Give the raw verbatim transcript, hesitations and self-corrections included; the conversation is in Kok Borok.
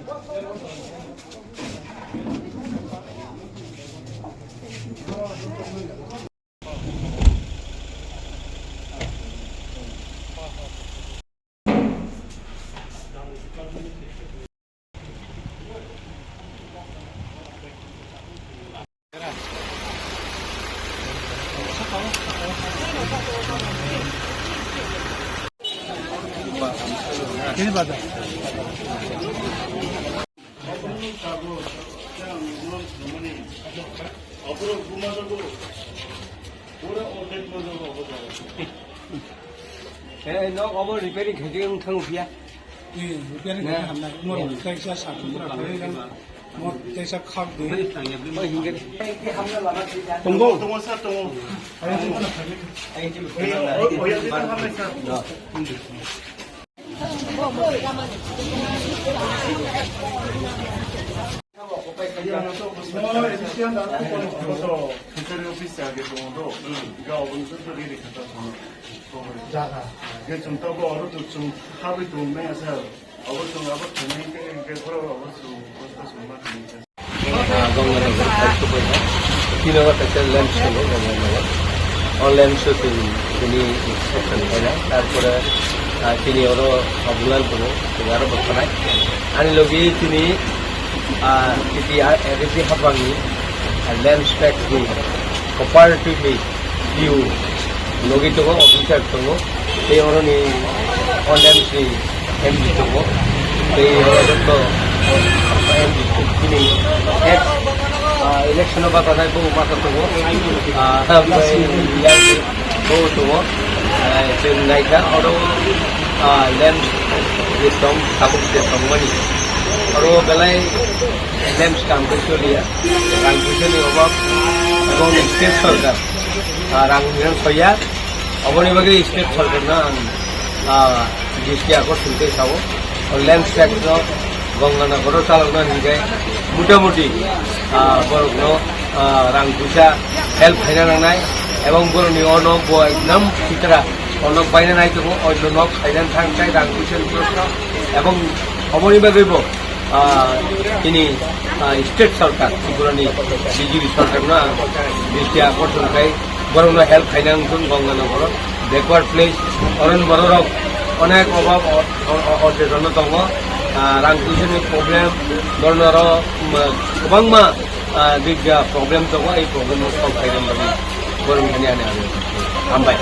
Eh, nok obo repairing khaikhe wng thango phiya. Eh, repairing khaikhe hamnai. Mo kaisa sakni pura khaikhe mo kaisa khak de. Oi, hingke. Tongo. Tongo, sir, tongo. Oya, oya, oya, hamnai, sir. Tini oro kaisa lamps tongo, lamps o chwng tini inspection khainai, tarpore, ah, tini oro obulan tongo, chwng aro bo khanai. Ani logi tini, ah, titi, ah, A D C hapangni, ah, lamps pack ni cooperative ni P O logi tongo, officer tongo, tei oroni O L M C M D tongo, tei oro joto M D tini ex, ah, election o bachajakbo masa tongo, ah, bo tongo, ah, chwng naikha oro, ah, lamps je tong, tabuk je tongmani oro belai lamps kam khe solia, rang puisa ni obab, ebong state sorkar, ah, rang soya. Oboni bagwi state sorkarno ang, ah, dristi akorson khe sao. O lamps pack no Ganganagar o chalokna hingkhe mutamuti, ah, borokno, ah, rang puisa help khaina nangnai, ebong borokni o nok bo ekdam sitra o nok baina nai tongo, o nok khaina thang khe rang puisa ni proshno, ebong oboni bagwi bo ah, tini, ah, state sorkar, Tripura ni B J P sorkar no ang dristi akorson khai borok no help khaina wngkha Ganganagar o backward place, oron borok rok onek obab o, o, o, ocheson no tongo, ah, rang puisa ni problem, borok no aro, um, kwbangma, ah, big, ah, problem tongo, ei problem no solve khaina bagwi borok ni ani ani hambai.